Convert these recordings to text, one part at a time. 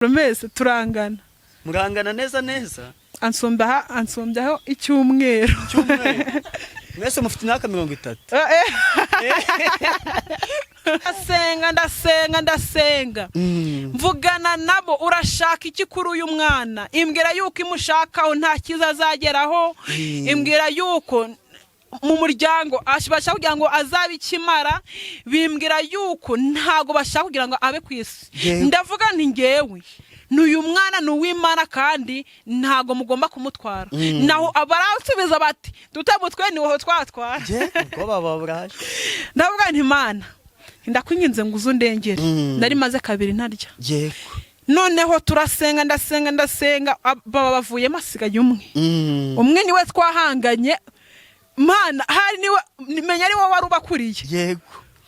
Promesse, turangana. Murangana neza neza? Ansumbyaho icyumweru. Cyumweru. Mwese mufite imyaka 30? Ndasenga, ndasenga, ndasenga, mvugana nabo: "Urashaka iki kuri uyu mwana?" Imbwira yuko imushakaho nta cyiza azageraho. Imbwira yuko mu muryango bashaka kugira ngo azabe ikimara. Bimbwira yuko ntago bashaka kugira ngo abe ku isi. Ndavuga nti: "Ngewe ni uyu mwana ni uw'Imana, kandi ntago mugomba kumutwara." Naho baransubiza bati: "Tutamutwe ni wowe twatwara." Ubwoba buba buraje. Ndavuga nti: "Imana, ndakwinginze ngo uze undengere." Nari maze kabiri ntarya. Noneho turasenga, ndasenga, ndasenga, baba bavuyemo, asigaye umwe. Umwe niwe twahanganye. Mana, hari niwe menya ari wowe wari ubakuriye.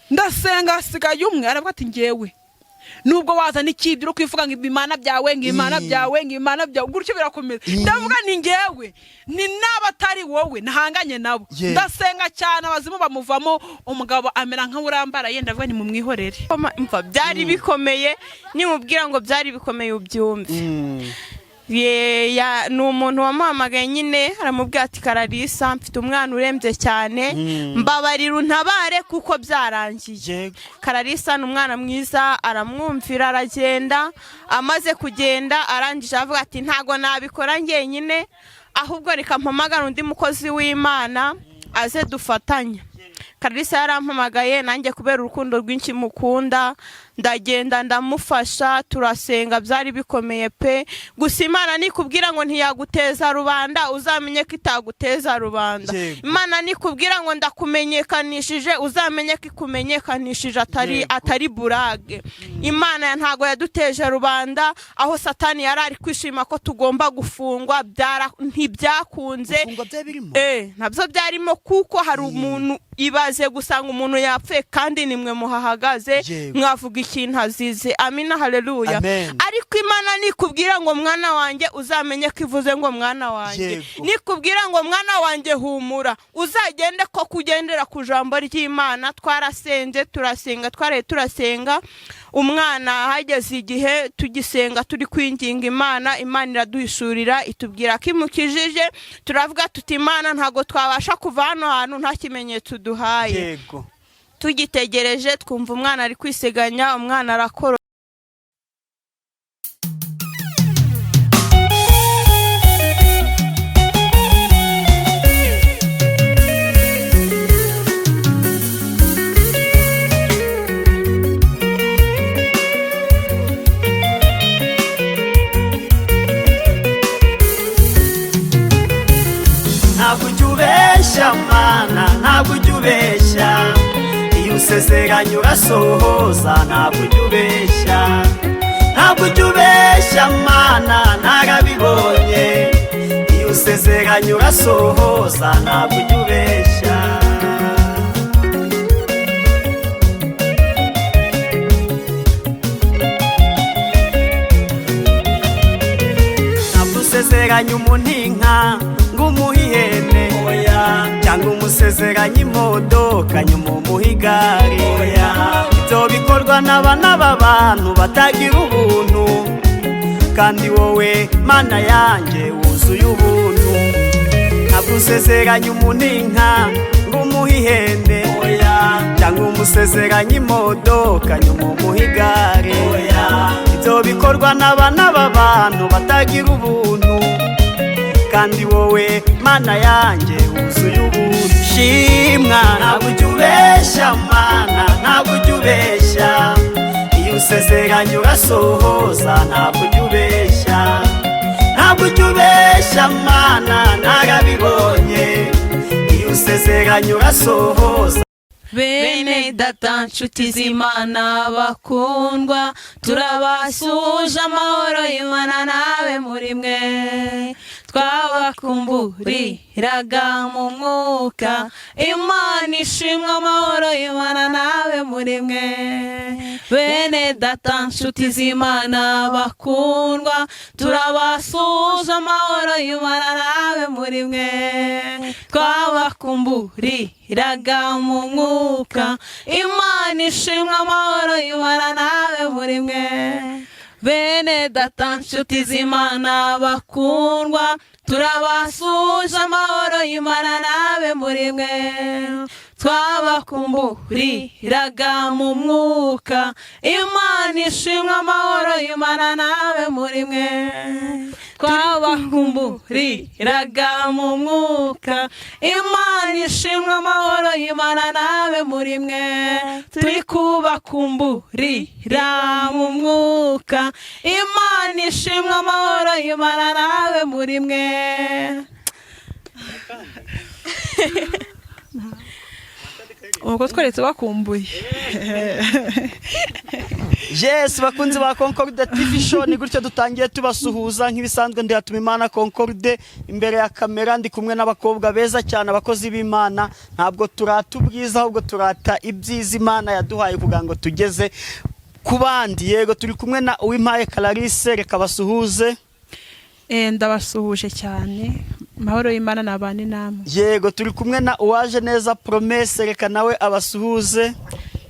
Ndasenga, hasigaye umwe. Aravuga ati: "Ngewe nubwo wazana ikibyo uri kwivuga ngo ibimana byawe, ngo imana byawe, ngo imana byawe gutyo birakomeza." Ndavuga ni ngewe ni naba atari wowe nahanganye nabo. Ndasenga cyane, abazimu bamuvamo, umugabo amera nk'urambaraye. Ndavuga ni mumwihorere. Mva, byari bikomeye. Nimubwira ngo byari bikomeye, ubyumve. Ni umuntu wamuhamagaye nyine, aramubwira ati: "Kararisa, mfite umwana urembye cyane, mbabarira untabare kuko byarangiye." Kararisa ni umwana mwiza, aramwumvira, aragenda. Amaze kugenda, arangije avuga ati: "Ntago nabikora njyenyine, ahubwo reka mpamagare undi mukozi w'Imana aze dufatanye." Kararisa yarampamagaye, nanjye kubera urukundo rwinshi mukunda ndagenda, ndamufasha, turasenga. Byari bikomeye pe. Gusa Imana nikubwira ngo ntiyaguteza rubanda, uzamenye ko itaguteza rubanda. Imana nikubwira ngo ndakumenyekanishije, uzamenye ko ikumenyekanishije, atari atari burage. Imana ntago yaduteje rubanda. Aho Satani yari ari kwishima ko tugomba gufungwa, ntibyakunze. Gufungwa byari birimo? Nabyo byarimo, kuko hari umuntu, ibaze gusanga umuntu yapfuye kandi nimwe muhahagaze, mwavuga ikintu azize. Amina, haleluya. Amen. Ariko Imana nikubwira ngo mwana wanjye, uzamenye ko ivuze ngo mwana wanjye. Nikubwira ngo mwana wanjye humura, uzagende ko kugendera ku jambo ry'Imana. Twarasenze, turasenga, twaraye turasenga. Umwana hageze igihe tugisenga, turi kwinginga Imana, Imana iraduhishurira, itubwira ko imukijije. Turavuga tuti: "Imana, ntabwo twabasha kuva hano hantu nta kimenyetso uduhaye." Tugitegereje, twumva umwana ari kwiseganya, umwana arakora. Ntabwo ujya ubeshya, Mana, ntabwo ujya ubeshya. Iyo usezeranye urasohoza. Ntabwo ujya ubeshya, ntabwo ujya ubeshya, Mana, narabibonye. Iyo usezeranye urasohoza, ntabwo ujya ubeshya. Ntabwo usezeranye umuntu inka ngo umuhe ihene, cyangwa umusezeranye imodoka nyuma umuhe igare. Ibyo bikorwa n'abana b'abantu batagira ubuntu, kandi wowe Mana yanjye wuzuye ubuntu. Ntabwo usezeranye umuntu inka ngo umuhe ihene, cyangwa umusezeranye imodoka nyuma umuhe igare. Ibyo bikorwa n'abana b'abantu batagira ubuntu, kandi wowe Mana yanjye wuzuye ubuntu. Shimwa, ntabwo ujya ubeshya, Mana, ntabwo ujya ubeshya. Iyo usezeranye urasohoza. Ntabwo ujya ubeshya, ntabwo ujya ubeshya, Mana, narabibonye. Iyo usezeranye urasohoza. Bene data, nshuti z'Imana bakundwa, turabasuhuje. Amahoro y'Imana nabe muri mwe. Twabakumburiraga mu mwuka. Imana ishimwe. Amahoro y'Imana nabe muri mwe. Bene data, nshuti z'Imana bakundwa, turabasuhuje. Amahoro y'Imana nabe muri mwe. Twabakumburiraga mu mwuka. Imana ishimwe. Amahoro y'Imana nabe muri mwe. Bene data, nshuti z'Imana bakundwa, turabasuhuje, amahoro y'Imana nabe muri mwe. Twabakumburiraga mu mwuka, Imana ishimwe, amahoro y'Imana nabe muri mwe. Twabakumburiraga mu mwuka, Imana ishimwe, amahoro y'Imana nabe muri mwe. Turi kubakumburira mu mwuka, Imana ishimwe, amahoro y'Imana nabe muri mwe. Ubwo twari tubakumbuye. Yes, bakunzi ba Concorde TV Show, ni gutyo dutangiye tubasuhuza nk'ibisanzwe. Ndi Imana Concorde imbere ya kamera, ndi kumwe n'abakobwa beza cyane, abakozi b'Imana. Ntabwo turata ubwiza, ahubwo turata ibyiza Imana yaduhaye kugira ngo tugeze ku bandi. Yego, turi kumwe na Uwimpaye Clarisse, reka basuhuze. Ndabasuhuje cyane, amahoro y'Imana nabane namwe. Yego, turi kumwe na Uwaje Neza Promesse, reka nawe abasuhuze.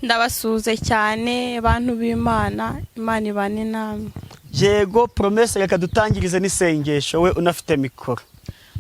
Ndabasuhuze cyane, bantu b'Imana, Imana ibane namwe. Yego, Promesse, reka dutangirize n'isengesho, we unafite mikoro.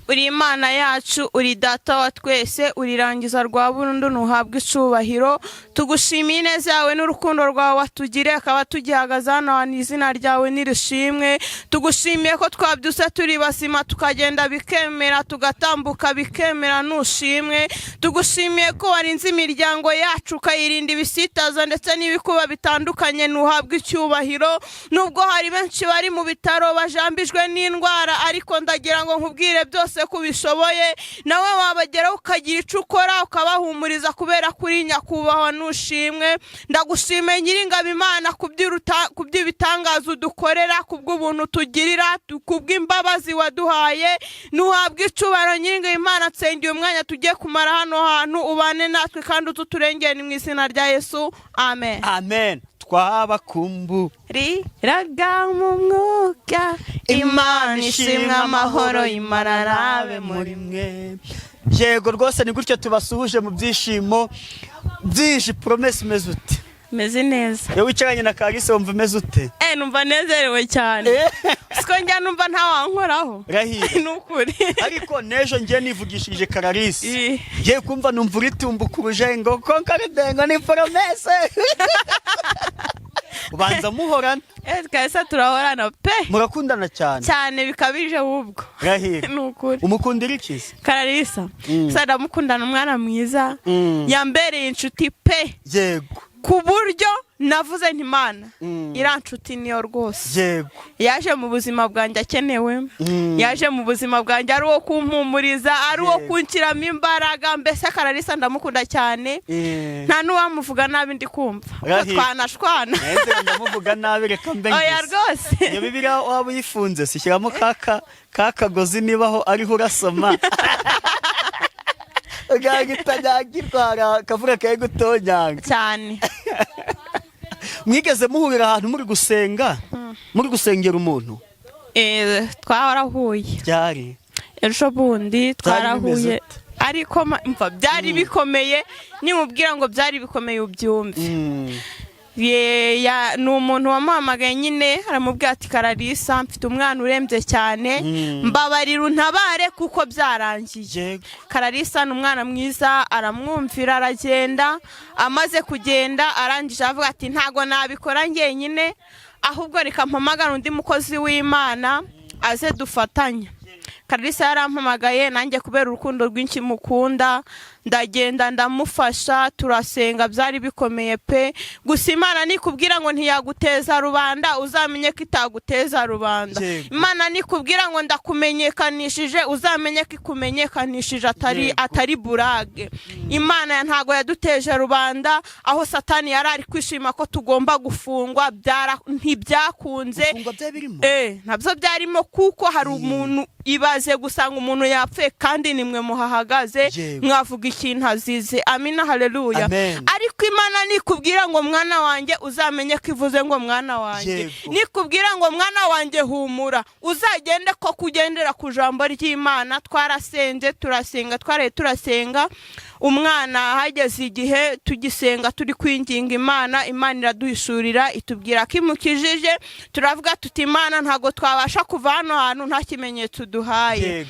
Uri Imana yacu, uri Data wa twese, urirangiza rwa burundu, ntuhabwe icubahiro. Tugushimiye ineza yawe n'urukundo rwawe watugiriye, akaba tugihagaze hano hantu, izina ryawe nirishimwe. Tugushimiye ko twabyutse turi bazima, tukagenda bikemera, tugatambuka bikemera, nushimwe. Tugushimiye ko warinze imiryango yacu, ukayirinda ibisitaza ndetse n'ibikuba bitandukanye, ntuhabwe icyubahiro. Nubwo hari benshi bari mu bitaro bajambijwe n'indwara, ariko ndagira ngo nkubwire byose ko ubishoboye, nawe wabageraho ukagira icyo ukora, ukabahumuriza kubera kuri nyakubahwa, nushimwe. Ndagushimiye Nyiringabo Imana kubw'ibitangaza udukorera, kubw'ubuntu tugirira, kubw'imbabazi waduhaye, ntuhabwe icubahiro. Nyiringabo Imana, nsengeye umwanya tugiye kumara hano hantu, ubane natwe kandi ututurengere, ni mu izina rya Yesu, amen. Amen. Twabakumbu Riraga mu mwuka, Imana ishimwe, amahoro y'Imana arabe muri mwe. Yego rwose, ni gutyo tubasuhuje mu byishimo byinshi. Promesse, umeze ute? Meze neza. Iyo wicaranye na Clarisse wumva umeze ute? Numva nezerewe cyane, siko njya numva ntawankoraho. Rahira. Ni ukuri. Ariko n'ejo ngiye nivugishije Clarisse, ngiye kumva numva uritumbuka urujengo Concorde ngo ni Promesse, ubanza muhorana. Twese turahorana pe. Murakundana cyane. Cyane bikabije ahubwo. Rahira. Ni ukuri. Umukundira iki se? Clarissa sa ndamukundana, umwana mwiza, yambereye inshuti pe, ku buryo navuze nti Imana iriya nshuti niyo rwose. Yaje mu buzima bwanjye akenewe, yaje mu buzima bwanjye ari uwo kumpumuriza, ari uwo kunshyiramo imbaraga. Mbese Clarissa ndamukunda cyane, nta n'uwamuvuga nabi ndi kumva ko Rahira. twanashwana. Nanjye ndamuvuga nabi, reka mbe Oya. ngize. Rwose. Iyo Bibiliya waba uyifunze, shyiramo kaka kakagozi nibaho ariho urasoma ugahita akavura kaye gutonyanga. Cyane. Mwigeze muhurira ahantu muri gusenga, muri gusengera umuntu? Twarahuye. Byari Ejo bundi. Byari bimeze Twarahuye. ute? Ariko mva byari bikomeye, nimubwira ngo byari bikomeye ubyumve. Ni umuntu wamuhamagaye nyine, aramubwira ati: "Clarissa, mfite umwana urembye cyane, mbabarira untabare kuko byarangiye." Clarissa ni umwana mwiza, aramwumvira, aragenda. Amaze kugenda, arangije avuga ati: "Ntago nabikora njyenyine, ahubwo reka mpamagare undi mukozi w'Imana aze dufatanye." Clarissa yarampamagaye, nanjye kubera urukundo rwinshi mukunda ndagenda ndamufasha, turasenga. Byari bikomeye pe. Gusa Imana nikubwira ngo ntiyaguteza rubanda, uzamenye ko itaguteza rubanda. Imana nikubwira ngo ndakumenyekanishije, uzamenye ko ikumenyekanishije atari atari burage. Imana ntago yaduteje rubanda aho Satani yari ari kwishima ko tugomba gufungwa, ntibyakunze. Gufungwa byari birimo? Nabyo byarimo, kuko hari umuntu, ibaze gusanga umuntu yapfuye kandi nimwe muhahagaze, mwavuga ikintu azize. Amina, haleluya. Amen. Ariko Ariko Imana nikubwira ngo mwana wanjye, uzamenye ko ivuze ngo mwana wanjye. Nikubwira ngo mwana wanjye humura, uzagende ko kugendera ku jambo ry'Imana. Twarasenze, turasenga, twaraye turasenga. Umwana hageze igihe tugisenga, turi kwinginga Imana, Imana iraduhishurira, itubwira ko imukijije. Turavuga tuti: "Imana, ntabwo twabasha kuva hano hantu nta kimenyetso uduhaye."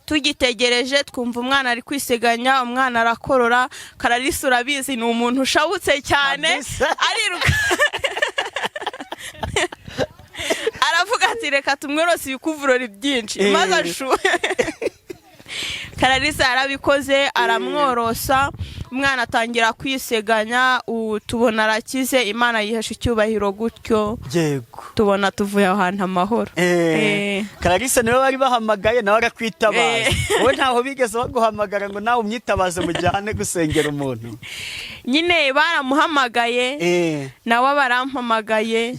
Tugitegereje, twumva umwana ari kwiseganya, umwana arakorora. Kararisa urabizi, ni umuntu ushabutse cyane. Ariruka, aravuga ati: "Reka tumworose ibikuvurori byinshi." Maze ashu Kararisa yarabikoze, aramworosa, umwana atangira kwiseganya, ubu tubona arakize. Imana yihesha icyubahiro gutyo. Tubona tuvuye aho hantu amahoro. Clarisse niwe bari bahamagaye, nawe arakwitabaza. Wowe ntaho bigeze baguhamagara ngo nawe umwitabaze mujyane gusengera umuntu? Nyine baramuhamagaye, nawe barampamagaye,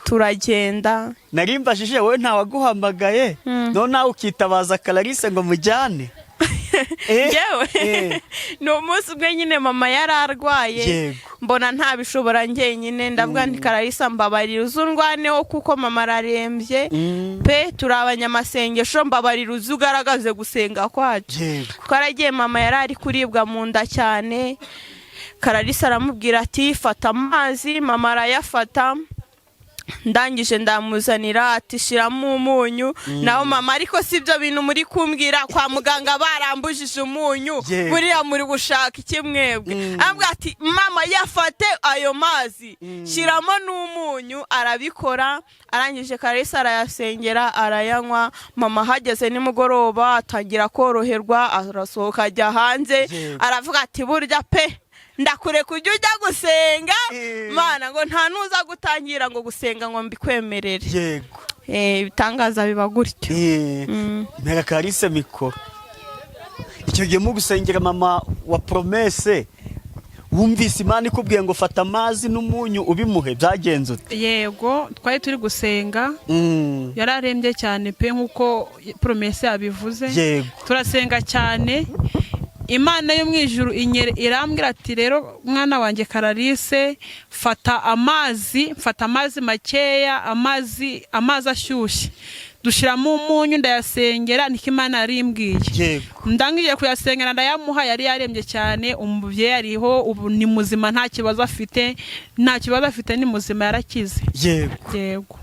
turagenda. Nari mbajije wowe, ntawaguhamagaye none nawe ukitabaza Clarisse ngo mujyane? Yewe, ni umunsi umwe nyine mama yari arwaye, mbona ntabishobora njyenyine, ndavuga nti: "Kararisa, mbabarira uzundwaneho kuko mama ararembye pe, turi abanyamasengesho, mbabarira uze ugaragaze gusenga kwacu." Twaragiye, mama yari ari kuribwa mu nda cyane. Kararisa aramubwira ati: "Fata amazi." Mama arayafata, ndangije ndamuzanira, ati: "Shiramo umunyu." Naho mama: "Ariko si ibyo bintu muri kumbwira, kwa muganga barambujije umunyu. Buriya muri gushaka iki mwebwe?" Arambwira ati: "Mama, yafate ayo mazi, shyiramo n'umunyu." Arabikora, arangije Karisa arayasengera, arayanywa. Mama ahageze nimugoroba atangira koroherwa, arasohoka ajya hanze. Aravuga ati: "Burya pe, ndakureka ujya ujya gusenga." Mana, ngo nta nuza gutangira ngo gusenga ngo mbikwemerere. Ibitangaza biba gutyo. Mpera Clarisse mikoro. Icyo gihe mu gusengera mama wa Promesse, wumvise Imana ikubwiye ngo fata amazi n'umunyu ubimuhe, byagenze ute? Yego, twari turi gusenga. Yari arembye cyane pe, nk'uko Promesse yabivuze. Turasenga cyane, Imana yo mu ijuru irambwira ati: "Rero mwana wanjye Karalise, fata amazi, fata amazi makeya, amazi ashyushye, dushyiramo umunyu." Ndayasengera, niko Imana yarimbwiye. Ndangije kuyasengera, ndayamuha. Yari yarembye cyane umubyeyi, ariho ubu ni muzima, nta kibazo afite, nta kibazo afite, ni muzima, yarakize. Yego.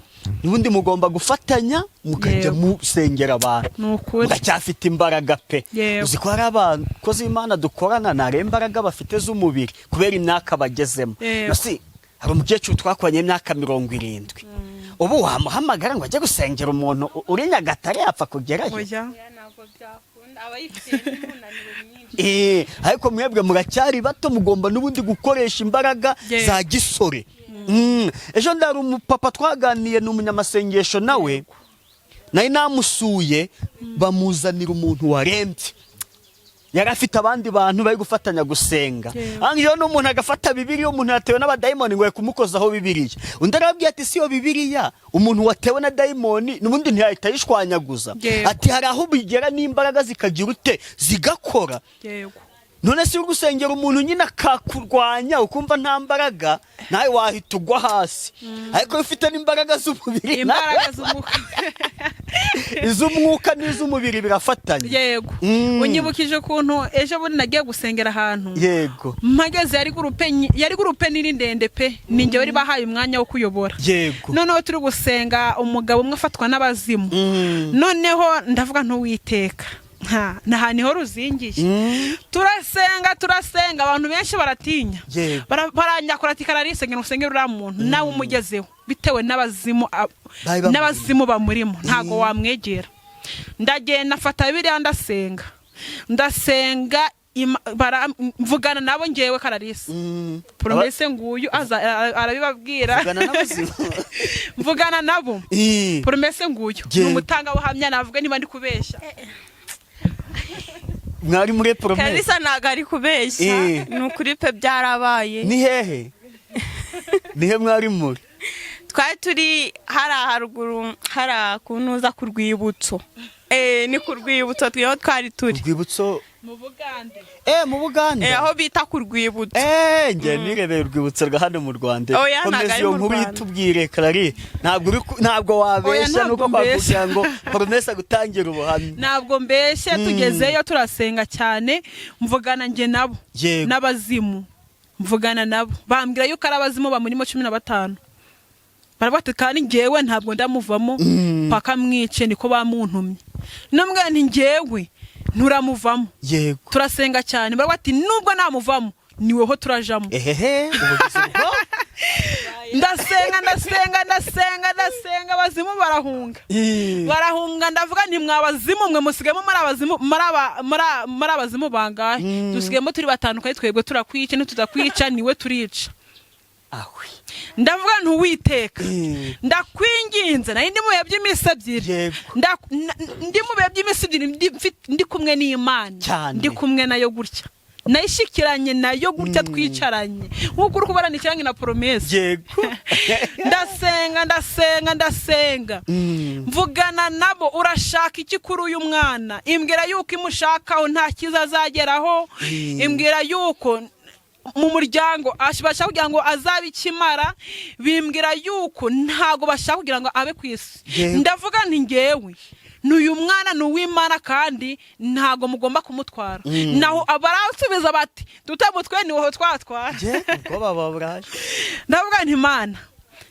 N'ubundi mugomba gufatanya mukajya musengera abantu. Ni ukuri. Muracyafite imbaraga pe. Yego. Uzi ko hari abakozi b'Imana dukorana nta imbaraga bafite z'umubiri kubera imyaka bagezemo. Nasi hari umukecuru twakoranye imyaka 70, ubu wamuhamagara ngo ajye gusengera umuntu uri Nyagatare, yapfa kugerayo? Oya. Ntabwo byakunda, aba yifitiye n'umunaniro mwinshi. Ariko mwebwe muracyari bato, mugomba n'ubundi gukoresha imbaraga za gisore. Ejo ndari umupapa twaganiye, ni umunyamasengesho nawe, nari namusuye, bamuzanira umuntu warembye, yari afite abandi bantu bari gufatanya gusenga. Arangije n'umuntu agafata Bibiliya, umuntu yatewe n'abadayimoni ngo kumukozaho Bibiliya. Undi arababwira ati: "Si yo Bibiliya, umuntu watewe na dayimoni n'ubundi ntiyahita ayishwanyaguza." Ati: "Hari aho bigera n'imbaraga zikagira ute, zigakora." None se uri gusengera umuntu nyine akakurwanya, ukumva nta mbaraga, nawe wahita ugwa hasi. Ariko iyo ufite n'imbaraga z'umubiri, Imbaraga z'umwuka. Iz'umwuka n'iz'umubiri birafatanya. Yego. Unyibukije ukuntu ejo bundi nagiye gusengera ahantu. Mpageze yari groupe nini ndende pe, ni njye wari bahaye umwanya wo kuyobora. Noneho turi gusenga, umugabo umwe afatwa n'abazimu. Noneho ndavuga ntuwiteka nta niho ruzingiye. Turasenga, turasenga, abantu benshi baratinya. Baranyakura ati: "Kararisa, ngena usenge uriya muntu, nawe umugezeho bitewe n'abazimu Bari bamurimo. n'abazimu bamurimo, ntago wamwegera." Ndagenda, mfata Bibiliya, ndasenga, ndasenga, mvugana nabo ngewe Kararisa. Promesse nguyu aza arabibabwira. Vugana n'abazimu. Mvugana nabo. Promesse nguyu ni umutangabuhamya, navuga niba ndi kubeshya. Mwari muri Promesse? Kalisa ntabwo ari kubeshya. Ni ukuri pe, byarabaye. Ni hehe, ni he mwari muri? Twari turi hariya haruguru, hariya ku ntuza ku rwibutso. Ni ku rwibutso twiho twari turi. Urwibutso. Mu Bugande. Mu Bugande. Aho bita ku rwibutso. Njye nirebeye urwibutso rwa hano mu Rwanda. Oya, ntabwo Komeza ari iyo mu nkuru Rwanda. yitubwire, Clary. Ntabwo wabeshya. Oya, ntabwo nuko mbeshya. kwakubwira ngo Promesse gutangira ubuhamya. Ntabwo mbeshye. Tugezeyo turasenga cyane, mvugana njye nabo n'abazimu, mvugana nabo bambwira yuko ari abazimu bamurimo 15. Baravuga ati kandi njyewe ntabwo ndamuvamo paka mwice, niko bamuntumye. Nambwira nti njyewe nturamuvamo. Turasenga cyane, baravuga ati nubwo namuvamo niweho turajamo. Ehehe, ubugizi bwo Ndasenga, ndasenga, ndasenga, ndasenga, abazimu barahunga. Barahunga. Ndavuga nti mwabazimu mwe, musigayemo muri abazimu, muri abazimu bangahe? Dusigayemo turi batanu, kandi twebwe turakwica, nitudakwica niwe turica. Ahwi. Ndavuga nti Uwiteka, ndakwinginze, nari ndi mu bihe by'iminsi 2. Ndi mu bihe by'iminsi 2, ndi kumwe n'Imana. Cyane. Ndi kumwe nayo gutya, nayishikiranye nayo gutya, twicaranye nk'uko uri kubona nicaranye na Promesse. Ndasenga, ndasenga, ndasenga. Mvugana nabo: urashaka iki kuri uyu mwana? Imbwira yuko imushakaho nta cyiza azageraho. Imbwira yuko mu muryango bashaka kugira ngo azabe ikimara. Bimbwira yuko ntago bashaka kugira ngo abe ku isi. Ndavuga nti ngewe ni uyu mwana ni uw'Imana kandi ntago mugomba kumutwara. Naho baransubiza bati tutamutwe ni wowe twatwara. Ubwoba buba buraje. Ndavuga nti Imana,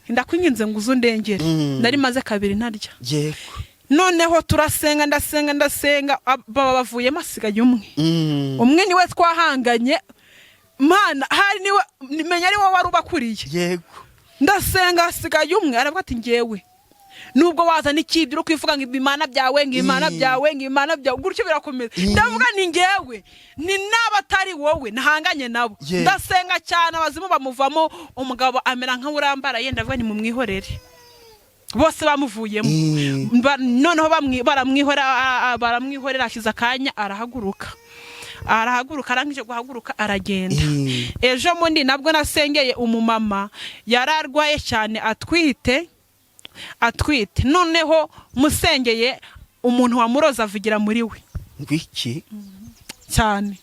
ndakwinginze ngo uze undengere. Nari maze kabiri ntarya. Noneho turasenga, ndasenga, ndasenga, baba bavuyemo, asigaye umwe. Umwe niwe twahanganye. Mana, hari niwe menya ari wowe wari ubakuriye. Ndasenga, hasigaye umwe, aravuga ati ngewe nubwo wazana ikibyo uri kwivuga ngo ibimana byawe, ngo imana byawe, ngo imana byawe, gutyo birakomeza. Ndavuga ni ngewe ni naba atari wowe nahanganye nabo. Ndasenga cyane, abazimu bamuvamo, umugabo amera nk'urambaraye. Ndavuga ni mumwihorere, bose bamuvuyemo. Noneho baramwihora, baramwihorera, hashize akanya arahaguruka, arahaguruka, arangije guhaguruka aragenda. Ejo bundi nabwo nasengeye umumama yari arwaye cyane, atwite, atwite. Noneho musengeye, umuntu wamuroza avugira muri we. Ngwiki? Cyane.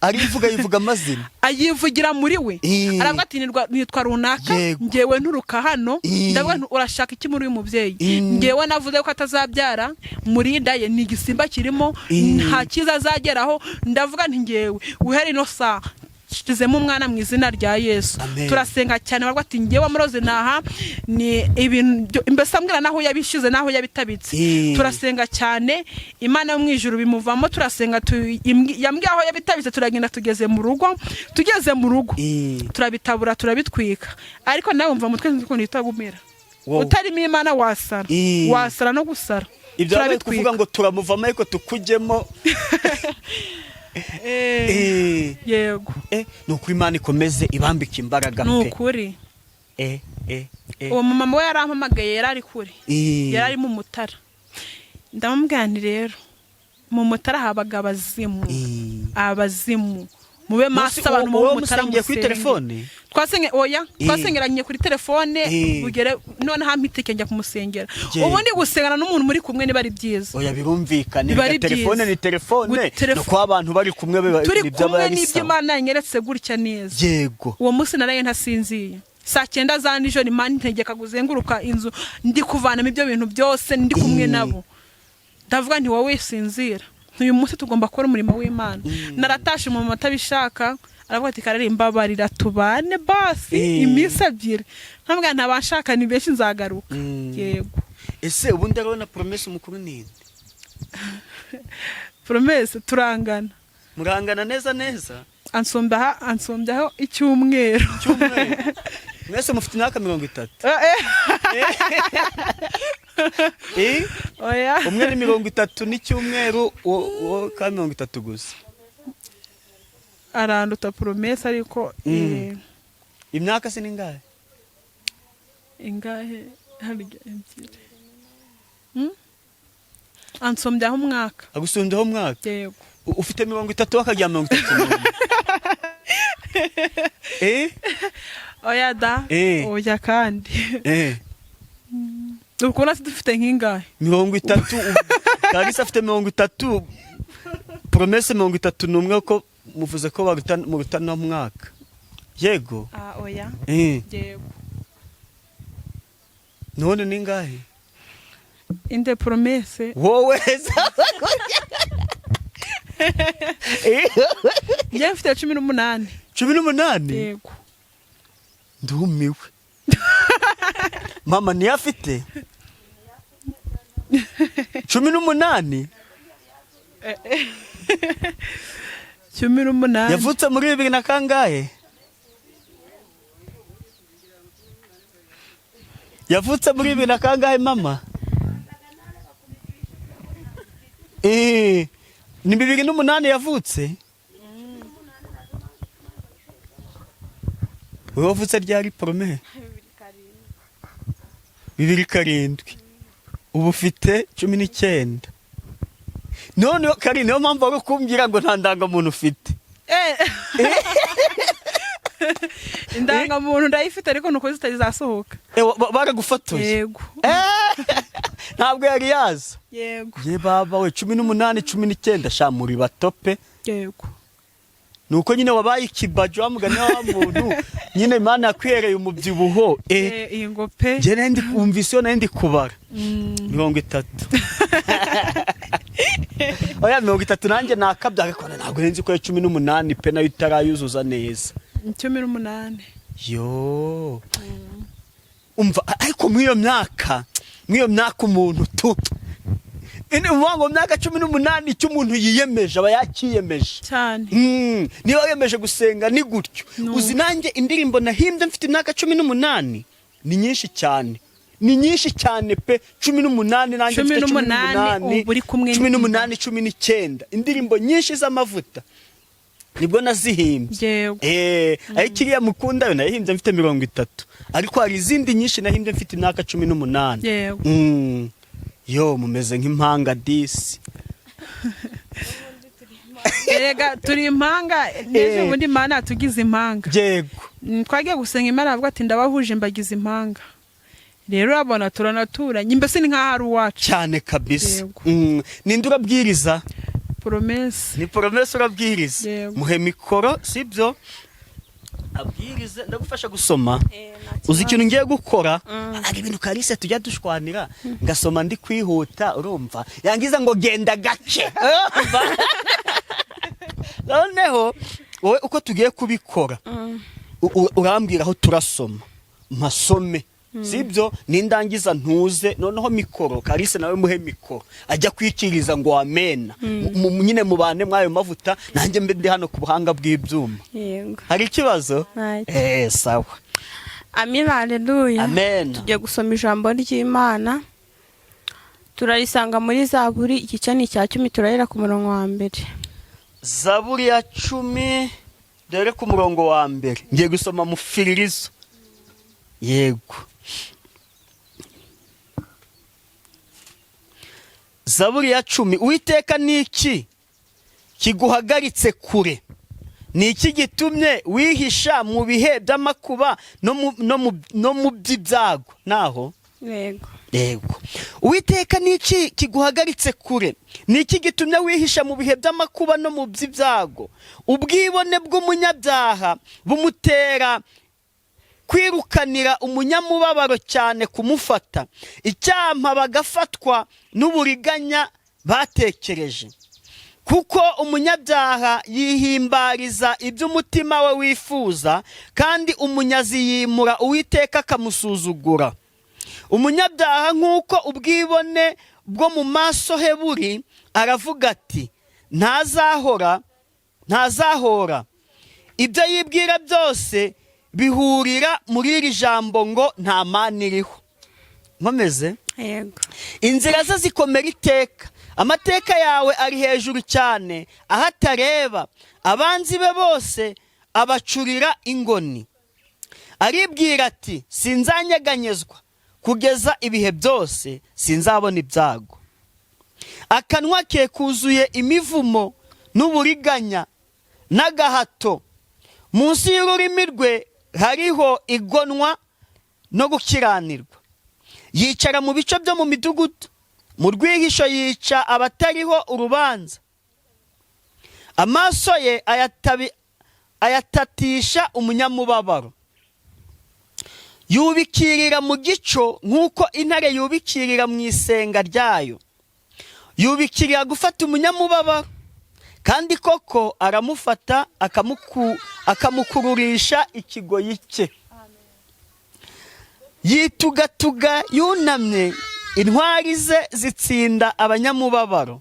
Arivuga, yivuga amazina? Ayivugira muri we. Aravuga ati nitwa runaka. Ngewe nturuka hano. Ndavuga nti urashaka iki muri uyu mubyeyi? Ngewe navuze ko atazabyara, murinda ye ni igisimba kirimo. Nta cyiza azageraho. Ndavuga nti ngewe uhere ino saha nshizemo umwana mu izina rya Yesu. Amen. Turasenga cyane, baravuga ati ngewe amuroze naha ni ibintu mbese ambwira naho yabishize, naho yabitabitse. Turasenga cyane, Imana yo mu ijuru bimuvamo. Turasenga, yambwiye aho yabitabitse, turagenda. Tugeze mu rugo, tugeze mu rugo turabitabura, turabitwika. Ariko nawe wumva mutwe ukuntu uhita umera. Wowe. Utarimo Imana wasara. Wasara no gusara. Ibyo bari kuvuga Turabitwika. ngo turamuvamo ariko tukujyemo. Yego. Ni ukuri Imana ikomeze ibambike imbaraga Ni pe. ukuri. Uwo mumama we yarampamagaye, yari ari kure. Yari ari mu Mutara. Ndamubwira nti rero mu Mutara habaga abazimu. Abazimu mube maso, abantu uwo mu Mutara musengeye kuri musenge. telefone? Twasenge, oya. Twasengeranye kuri telefone. Bugere none hampitike njya kumusengera. Ubundi gusengana n'umuntu muri kumwe niba ari byiza. Oya, birumvikana. Biba ari Reka telefone byiza. ni telefone. Ni uko abantu bari kumwe Turi nibyo aba kumwe ari n'ibyo sawa. Imana yanyeretse gutya neza. Uwo munsi naraye ntasinziye, saa 9 za nijoro Imana integeka kuzenguruka inzu, ndi kuvanamo ibyo bintu byose, ndi kumwe nabo. Ndavuga nti wowe sinzira, uyu munsi tugomba gukora umurimo w'Imana. Naratashe, umumama atabishaka aravuga ati karari mbabarira tubane basi iminsi 2. Ntabwo ntabashaka ni benshi, nzagaruka. Yego. Ese ubundi arabona Promesse umukuru ninde? Promesse turangana. Murangana neza neza? Ansumbyaho icyumweru. Cyumweru. Mwese mufite imyaka 30? Oya. Umwe ni 30 n'icyumweru, uwo ka 30 gusa. Aranduta Promesse ariko Imyaka se ni ingahe? Ingahe harya? 2. Ansumbyaho umwaka. Agusumbyaho umwaka? Yego. Ufite 30, akagira 31. Oya da. Oya kandi. Ukubona se dufite nk'ingahe? 30, Kalisa afite 30. Promesse 31, ko muvuze ko baruta muruta no mwaka, yego? Ah, oya. Yego. None ni ngahe? Inde Promesse? Wowe. Njye mfite 18. 18? Yego. Ndumiwe. Mama niyo afite 18? 18. Yavutse muri bibiri na kangahe? Yavutse muri bibiri na kangahe, mama? Ni 2008 yavutse. Wowe wavutse ryari, Prome? 2007. Ubu ufite 19. None kari niyo mpamvu wari kumbwira ngo nta ndangamuntu ufite. Indangamuntu ndayifite, ariko nuko zitari zasohoka. Baragufotoye? Yego. Ntabwo yari yaza? Yego. Ye baba we, 18, 19, sha muri batope. Yego. Nuko nyine wabaye ikibajo, wa mugani wa muntu nyine Imana yakwihereye umubyibuho. Iyi ngo pe. Njye nari ndi kumvise iyo nari ndi kubara 30. Oya, 30 nanjye nakabya, ariko ntabwo nari nzi ko ari 18 pe, nayo itarayuzuza neza. 18. Yo, umva, ariko muri iyo myaka umuntu tu ini uvuga ngo mu myaka 18 icyo umuntu yiyemeje aba yakiyemeje. Cyane. Niba wiyemeje gusenga ni gutyo. No. Uzi nanjye indirimbo nahimbye mfite imyaka 18 ni nyinshi cyane, ni nyinshi cyane pe. 18 nanjye mfite cumi 18, n'umunani, ubu uri kumwe 18, 19, indirimbo nyinshi z'amavuta nibwo nazihimbye. Yego. Ariko iriya mukunda yo nayihimbye mfite 30, ariko hari izindi nyinshi nahimbye mfite imyaka 18. Yego. Yo, mumeze nk'impanga disi. Erega turi impanga n'ejo bundi Imana yatugize impanga. Yego. Twagiye gusenga, Imana avuga ati ndabahuje mbagize impanga. Rero urabona turanaturanye, mbese ni nk'aho ari uwacu. Cyane kabisa. Yego. Ninde urabwiriza? Promesse. Ni Promesse urabwiriza? Yego. Muhe mikoro, sibyo, abwirize. Ndagufasha gusoma. Uzi ikintu ngiye gukora? Hari ibintu Kalise tujya dushwanira, ngasoma ndi kwihuta, urumva yangiza ngo genda gake. Urumva? Noneho wowe uko tugiye kubikora, urambwira aho turasoma mpasome, sibyo? Nindangiza ntuze noneho mikoro Kalise nawe muhe mikoro ajya kwikiriza ngo amena. Nyine mubane mwayo mavuta, nanjye mbe ndi hano ku buhanga bw'ibyuma. Yego. Hari ikibazo? Ntacyo. Sawa. Amina, haleluya. Amen. Tugiye gusoma ijambo ry'Imana, turarisanga muri Zaburi, igice ni icya 10, turahera ku murongo wa mbere. Zaburi ya 10, dore ku murongo wa mbere. Ngiye gusoma mu firirizo. Yego. Zaburi ya 10. Uwiteka, ni iki kiguhagaritse kure? Ni iki gitumye wihisha mu bihe by'amakuba no mu by'ibyago? Naho? Yego. Yego. Uwiteka, ni iki kiguhagaritse kure? Ni iki gitumye wihisha mu bihe by'amakuba no mu by'ibyago? Ubwibone bw'umunyabyaha bumutera kwirukanira umunyamubabaro cyane kumufata. Icyampa bagafatwa n'uburiganya batekereje. Kuko umunyabyaha yihimbariza iby'umutima we wifuza, kandi umunyazi yimura Uwiteka akamusuzugura. Umunyabyaha, nk'uko ubwibone bwo mu maso he buri, aravuga ati ntazahora, ntazahora. Ibyo yibwira byose bihurira muri iri jambo ngo nta Mana iriho. Nkomeze? Yego. Inzira ze zikomera iteka, amateka yawe ari hejuru cyane aho atareba. Abanzi be bose abacurira ingoni. Aribwira ati sinzanyeganyezwa kugeza ibihe byose, sinzabona ibyago. Akanwa ke kuzuye imivumo n'uburiganya n'agahato. Munsi y'ururimi rwe hariho igonwa no gukiranirwa. Yicara mu bice byo mu midugudu, mu rwihisho yica abatariho urubanza. Amaso ye ayatatisha umunyamubabaro. Yubikirira mu gico nk'uko intare yubikirira mu isenga ryayo. Yubikirira gufata umunyamubabaro, kandi koko aramufata, akamukururisha ikigoyi cye. Yitugatuga yunamye, intwari ze zitsinda abanyamubabaro.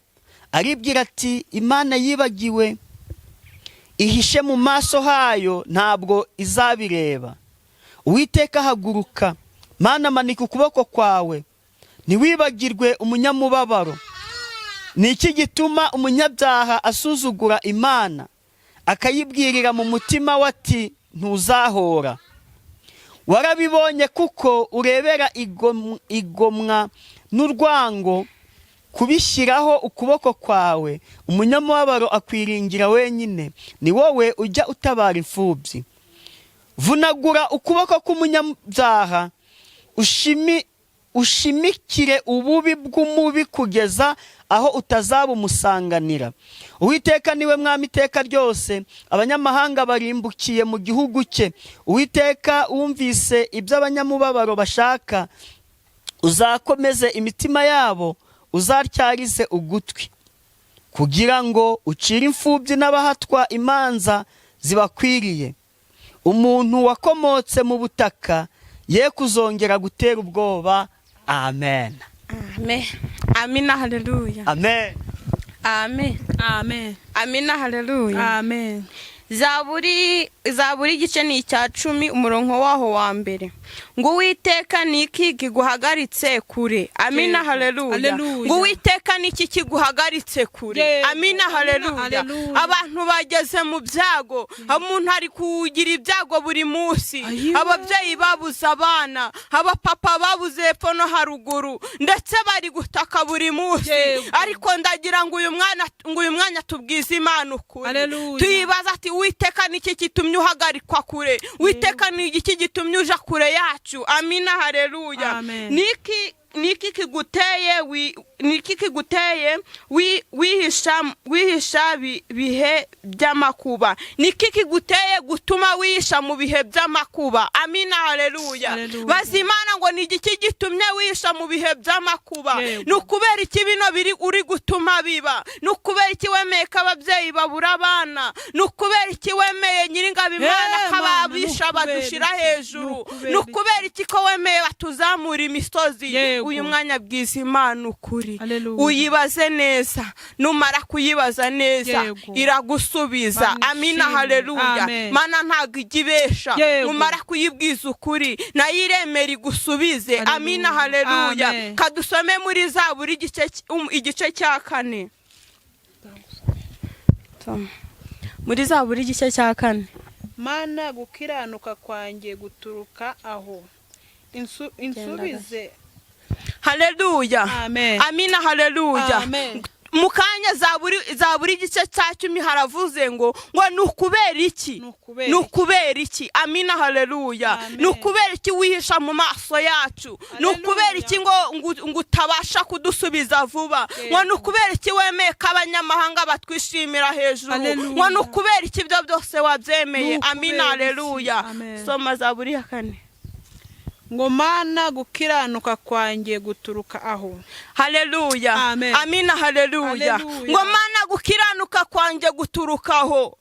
Aribwira ati: "Imana yibagiwe, ihishe mu maso hayo, ntabwo izabireba." Uwiteka, haguruka! Mana, manika ukuboko kwawe, ntiwibagirwe umunyamubabaro. Ni iki gituma umunyabyaha asuzugura Imana, akayibwirira mu mutima we ati: "Ntuzahora"? Warabibonye kuko urebera igomwa n'urwango kubishyiraho ukuboko kwawe. Umunyamubabaro akwiringira wenyine, ni wowe ujya utabara imfubyi. Vunagura ukuboko k'umunyabyaha, ushimikire ububi bw'umubi kugeza aho utazabumusanganira. Uwiteka niwe mwami iteka ryose, abanyamahanga barimbukiye mu gihugu cye. Uwiteka, wumvise ibyo abanyamubabaro bashaka, uzakomeze imitima yabo, uzatyarize ugutwi, kugira ngo ucire imfubyi n'abahatwa imanza zibakwiriye. Umuntu wakomotse mu butaka ye kuzongera gutera ubwoba. Amen. Amen. Amina, haleluya. Amen. Amen. Amen. Amina, haleluya. Amen. Zaburi igice ni icya 10, umurongo waho wa mbere, ngo: "Uwiteka, ni iki kiguhagaritse kure?" Amina. Yego. Haleluya. Haleluya. Ngo: "Uwiteka, ni iki kiguhagaritse kure?" Yego. Amina, haleluya. Haleluya. Abantu bageze mu byago, umuntu ari kugira ibyago buri munsi. Ayiwe. Ababyeyi babuze abana, abapapa babuze hepfo no haruguru, ndetse bari gutaka buri munsi. Yego. Ariko ndagira ngo uyu mwanya tubwize Imana ukuri. Haleluya. Tuyibaza ati: "Uwiteka, ni iki gitumye uhagarikwa kure? Uwiteka, ni iki gitumye uja kure yacu?" Amina, haleluya. Amen. Niki kiguteye niki kiguteye wihisha bihe by'amakuba? Niki kiguteye gutuma wihisha mu bihe by'amakuba? Amina, haleluya. Haleluya. Baza Imana ngo: "Ni igiki gitumye wihisha mu bihe by'amakuba?" Yego. Ni ukubera iki bino biri uri gutuma biba? Ni ukubera iki wemeye ko ababyeyi babura abana? Ni ukubera iki wemeye, Nyiringabo Imana, Eh, ko Mana, ababisha ni ukubera badushira iki? hejuru? Ni ukubera Ni ukubera iki ko wemeye batuzamura imisozi? Yego. Uyu mwanya bwiza Imana ukuri. Haleluya. Uyibaze neza, numara kuyibaza neza, Yego. iragusubiza. Mana Amina. ishimwe. Haleluya. Amen. Mana ntabwo ijya ibesha. Yego. Numara kuyibwiza ukuri, nayo iremera igusubize. Haleluya. Amina, haleluya. Amen. Kadusome muri Zaburi igice cya 4. Muri Zaburi igice cya 4. Mana, gukiranuka kwanjye guturuka aho. Insubize. Haleluya. Amen. Amina, haleluya. Amen. Mu kanya Zaburi igice cya 10 haravuze ngo ni ukubera iki? Ni ukubera Ni ukubera iki? Amina, haleluya. Amen. Ni ukubera iki wihisha mu maso yacu? Ni ukubera iki ngo utabasha kudusubiza vuba? Ngo ni ukubera iki wemeye ko abanyamahanga batwishimira hejuru? Haleluya. Ngo ni ukubera iki ibyo byose wabyemeye? Ni ukubera Amina, iki? haleluya. Amen. Soma Zaburi ya 4. Ngo: "Mana, gukiranuka kwanjye guturuka aho." Haleluya. Amen. Amina, haleluya. Haleluya. Ngo: "Mana, gukiranuka kwanjye guturukaho."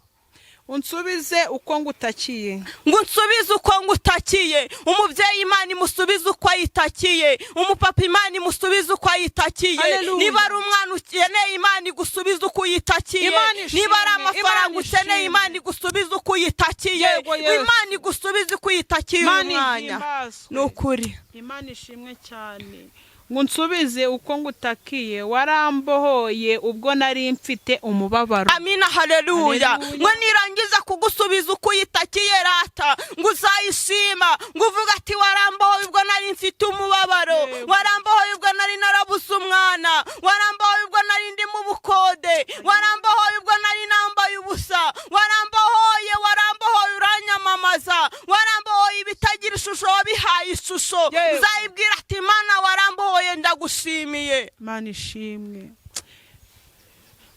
Unsubize uko ngutakiye. Ngo unsubize uko ngutakiye. Umubyeyi, Imana imusubize uko ayitakiye. Umupapa, Imana imusubize uko ayitakiye. Haleluya. Niba ari umwana ukeneye, Imana igusubize uko uyitakiye. Imana ishimwe, Niba ari amafaranga Imana ukeneye, ishimwe. Imana igusubize uko uyitakiye. Yego, Yesu. Imana igusubize uko uyitakiye uyu Imana mwanya. ihimbazwe. Ni ukuri. Imana ishimwe cyane. Ngo unsubize uko ngutakiye, warambohoye ubwo nari mfite umubabaro. Amina, haleluya. Haleluya. Ngo nirangiza kugusubiza uko uyitakiye, rata ngo uzayishima, ngo uvuge ati: "Warambohoye ubwo nari mfite umubabaro. Yego. Warambohoye ubwo nari narabuze umwana. Warambohoye ubwo nari ndi mu bukode. Warambohoye ubwo nari nambaye ubusa. Warambohoye, warambohoye, uranyamamaza. Warambohoye, ibitagira ishusho wabihaye ishusho." Yego. Uzayibwira ati: "Imana, warambohoye, ndagushimiye." Imana ishimwe.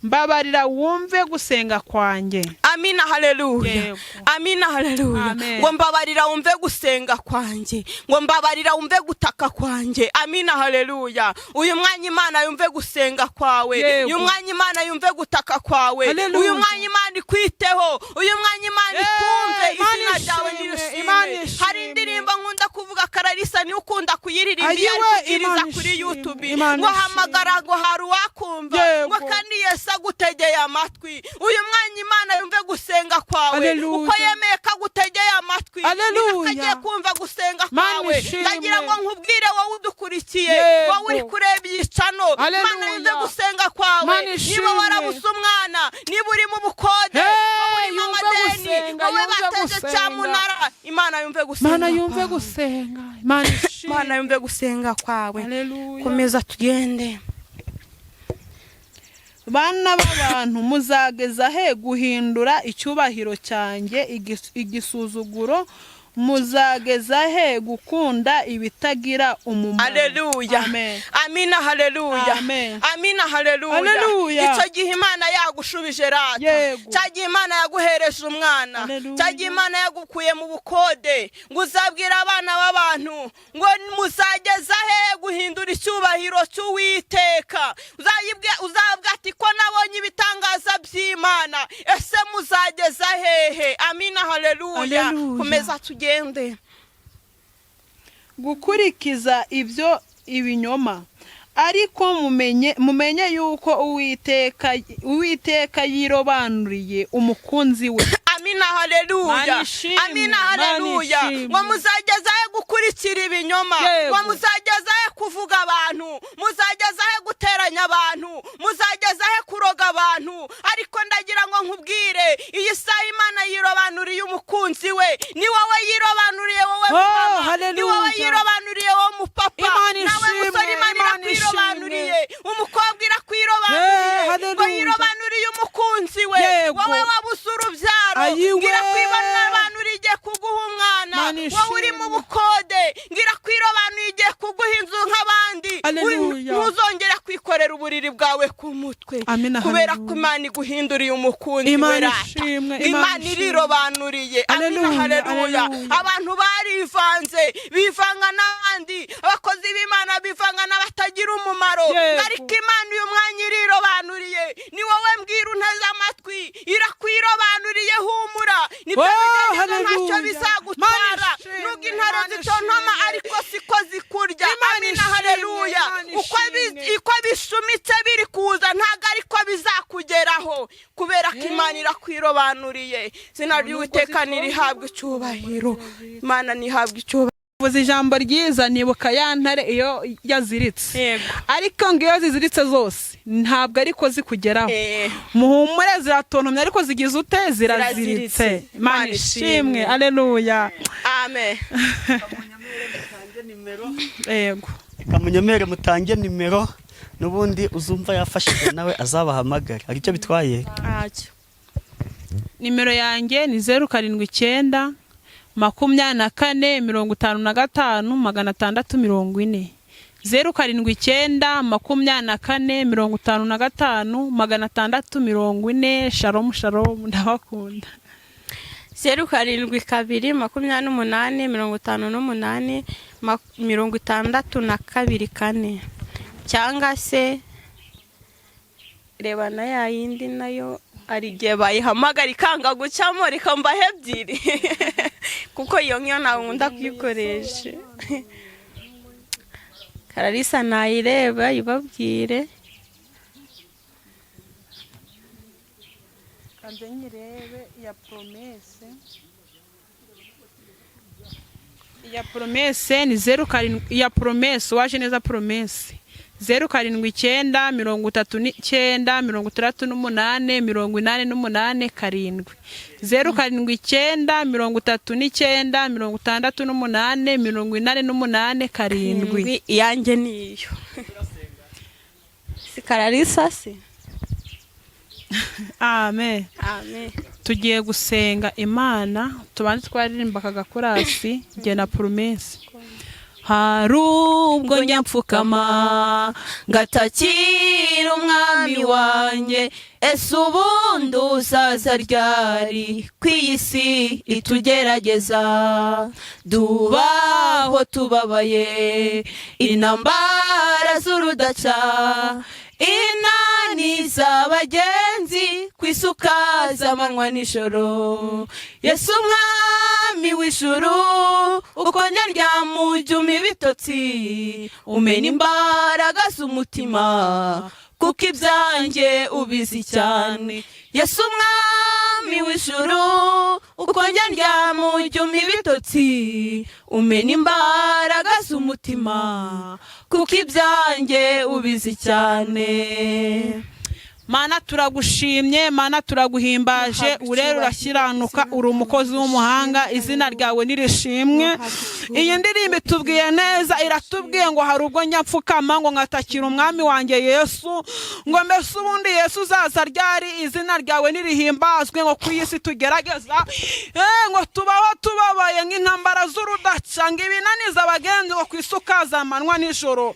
Mbabarira wumve gusenga kwanjye. Amina, haleluya. Yego. Amina, haleluya. Amen. Ngo mbabarira wumve gusenga kwanjye, ngo mbabarira wumve gutaka kwanjye. Amina, haleluya. Uyu mwanya Imana yumve gusenga kwawe. Yego. Uyu mwanya Imana yumve gutaka kwawe. Haleluya. Uyu mwanya Imana ikwiteho, uyu mwanya Imana ikumve. Imana Izina ryawe ishimwe, nirishimwe. Imana ishimwe. Hari indirimbo nkunda kuvuga, Kararisa niwe ukunda kuyiririmba iyo ari Ayiwe, kubwiriza Imana kuri ishimwe, YouTube. Imana Ngo ishimwe. hamagara, ngo hari uwakumva. Yego. Ngo kandi Yesu agutegeye amatwi. Uyu mwanya Imana yumve gusenga kwawe. Haleluya. Uko yemeye ko agutegeye amatwi, Haleluya. ni nako agiye kumva gusenga Mana kwawe. ishimwe. Ndagira ngo nkubwire wowe udukurikiye, Yego. wowe uri kureba iyi channel, Haleluya. Imana yumve gusenga kwawe. Mana Niba ishimwe. warabuze umwana, niba uri mu bukode, Hey, wowe uri mu yumve madeni, gusenga, wowe yumve bateje gusenga. cyamunara, Imana yumve gusenga Mana yumve kwawe. gusenga. Imana ishimwe. Imana yumve gusenga kwawe. Haleluya. Komeza tugende. Bana b'abantu, muzageza he guhindura icyubahiro cyanjye igisuzuguro? Muzageza he gukunda ibitagira umumaro? Haleluya. Amen. Amina, haleluya. Amen. Amina, haleluya. Haleluya. Icyo gihe Imana yagushubije rata, Yego. cya gihe Imana yaguhereje umwana, Haleluya. cya gihe Imana yagukuye mu bukode, ngo uzabwire abana b'abantu ngo muzageza he guhindura icyubahiro cy'Uwiteka? Uzabwira ati ko nabonye ibitangaza by'Imana, ese muzageza hehe? Amina, haleluya. Haleluya. Komeza tugende. Gukurikiza ibyo ibinyoma. Ariko mumenye yuko Uwiteka yirobanuriye umukunzi we. Amina, haleluya. Mana ishimwe, Amina, Mana haleluya. ishimwe. Ngo muzageza he gukurikira ibinyoma? Yego. Ngo muzageza he kuvuga abantu? Muzageza he guteranya abantu? Muzageza he kuroga abantu? Ariko ndagira ngo nkubwire, iyi saha Imana yirobanuriye umukunzi we. Ni wowe yirobanuriye, wowe Oh, mama. Ni haleluya. wowe yirobanuriye, wowe mupapa. Imana Nawe ishimwe, musore, Imana Imana irakwirobanuriye. Umukobwa irakwirobanuriye. Eh, Ngo haleluya. yirobanuriye umukunzi we. Yego. Wowe wabuze urubyaro, Ayiwe. ngira kwirobanura igiye kuguha umwana. Mana Wowe uri mu ishimwe. bukode, ngira kwirobanura igiye kuguha inzu nk'abandi. Haleluya. Ntuzongera kwikorera uburiri bwawe ku mutwe, Amina, kubera ko haleluya. Imana iguhinduriye umukunzi we. Imana Rata. ishimwe, Imana Imana ishimwe. irirobanuriye. Amina, Haleluya, haleluya. haleluya. Abantu barivanze, bivanga n'abandi, abakozi b'Imana bivanga n'abatagira umumaro. Yego. Ariko Imana uyu mwanya irirobanuriye. Ni wowe mbwira unteze amatwi, irakwirobanuriye, humura. Nibyo Oh, bigeragezo ntacyo haleluya. bizagutwara. Mana ishimwe, Nubwo intare Imana zitontoma, ishimwe. ariko siko zikurya. Imana Amina, ishimwe, haleluya. Imana Uko ishimwe. uko bishumitse biri kuza, ntabwo ariko bizakugeraho, kubera ko Imana irakwirobanuriye. Izina ry'Uwiteka nirihabwe icyubahiro. Imana ntihabwe icyubahiro. Vuze ijambo ryiza, nibuka ya ntare iyo yaziritse. Yego. Ariko ngo iyo ziziritse zose ntabwo ariko zikugeraho. Muhumure, ziratontomye, ariko zigize ute? Ziraziritse. Ziraziritse. Imana Imana ishimwe. ishimwe. Aleluya. Amen. Yego. Reka munyemere mutange nimero, n'ubundi uzumva yafashije nawe azabahamagare. Hari icyo bitwaye? Ntacyo. Nimero yanjye ni 079 24 55 640. 079 24 55 640. Shalom, shalom, ndabakunda. 072 28 58 62 4, cyangwa se reba na ya yindi nayo hari igihe bayihamagara ikanga gucamo. Reka mbahe ebyiri, kuko iyo ngiyo ntabwo nkunda kuyikoresha. Kararisa nayireba ibabwire. Kanze nyirebe iya Promesse. Iya Promesse ni 07, iya Promesse waje neza, Promesse 079 39 68 88 7, 079 39 68 88 7. Iyanjye niyo si Kararisa se? Amen. Amen. Tugiye gusenga Imana, tubanze twaririmba aka gakorasi jye na Promesse. Hari ubwo njya mfukama ngatakira umwami wanjye, ese ubundi uzaza ryari ku iyi si itugerageza? Dubaho tubabaye intambara z'urudaca, inani z'abagenzi ku isuka z'amanywa nijoro. Yesu umwami w'ijuru, uko nyaryama ujya umpa ibitotsi, umena imbaraga z'umutima, kuko ibyanjye ubizi cyane. Yesu umwami w'ijuru, uko nyaryama ujya umpa ibitotsi, umena imbaraga z'umutima, kuko ibyanjye ubizi cyane. Mana turagushimye, Mana turaguhimbaje, urera urakiranuka, uri umukozi w'umuhanga, izina ryawe nirishimwe. Iyi ndirimbo itubwiye neza, iratubwiye ngo hari ubwo njya mfukama ngo nkatakira umwami wanjye Yesu, ngo mbese ubundi Yesu uzaza ryari? Izina ryawe nirihimbazwe. Ngo ku isi tugerageza, ngo tubaho tubabaye nk'intambara z'urudaca, ngo ibinaniza abagenzi, ngo ku isi ukaza amanywa nijoro,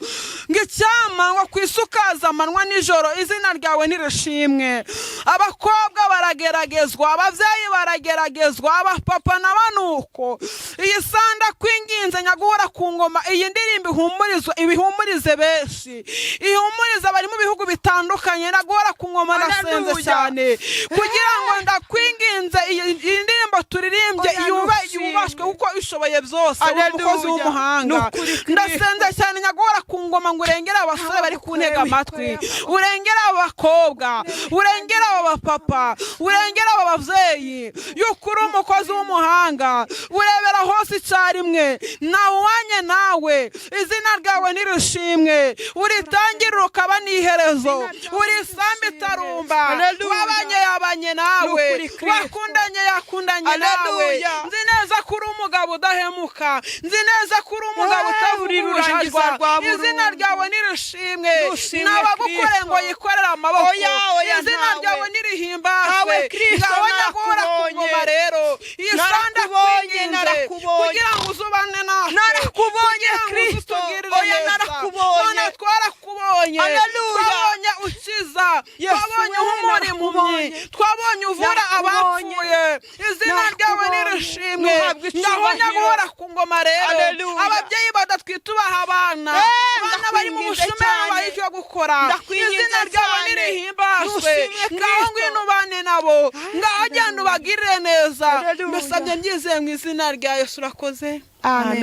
ngo icyama ngo ku isi ukaza amanywa nijoro. Izina ryawe nirishimwe. Abakobwa barageragezwa, ababyeyi barageragezwa, abapapa na banuko. Iyi sanda kwinginze nyaguhora ku ngoma, iyi ndirimbo ihumurizwe, ibihumurize benshi, ihumurize abari mu bihugu bitandukanye. Naguhora ku ngoma, ndasenze Haleluya. cyane kugira ngo ndakwinginze iyi ndirimbo turirimbye Oya, nushimwe. yubashwe, kuko ishoboye byose, uri umukozi Haleluya. w'umuhanga. Nukuri Kristo. Ndasenze cyane nyaguhora ku ngoma ngo urengere abasore bari kuntega amatwi, urengere abakobwa, urengere aba bapapa, urengere aba babyeyi, yuko uri umukozi w'umuhanga, urebera hose icyarimwe, nawe uwanye nawe. Izina ryawe nirishimwe, uritangirira ukaba n'iherezo, uri isambu itarumba. Haleluya. Wabanye yabanye nawe, Nukuri Kristo. wakundanye yakundanye nawe. Haleluya. Nzi neza ko uri umugabo udahemuka, nzi neza ko uri umugabo utavuga Uri rurangiza ubujajwa. rwa burundu. Izina ryawe nirishimwe. Nushimwe Nabagukoreye ngo Kristo. yikorere amaboko. Oya, oya, Izina ntawe. ryawe nirihimbazwe. Ntawe Kristo, Ngaho nyaguhora ku narakubonye. ngoma rero, iyi sanda Narakubonye, kwinginze narakubonye. kugira ngo uzubane natwe, Narakubonye, kugira ngo uze Kristo. utugirire Oya, neza. narakubonye. None twarakubonye, Haleluya. twabonye ukiza, Yesu twabonye we, uhumura impumyi, narakubonye. twabonye uvura Narakubonye. abapfuye. Izina ryawe Narakubonye. nirishimwe. Nuhabwe Ngaho icyubahiro. nyaguhora ku ngoma rero, Haleluya. ababyeyi badatwita ubaha abana, abana bari mu Ndakwinginze bushomeri cyane. babaha icyo gukora. Ndakwinginze Izina ryawe cyane. nirihimbazwe. Nushimwe Ngaho Kristo. ngwino ubane nabo, ngaho genda ubagirire neza. Haleluya. Mbisabye mbyizeye mu izina rya Yesu, urakoze. Amen.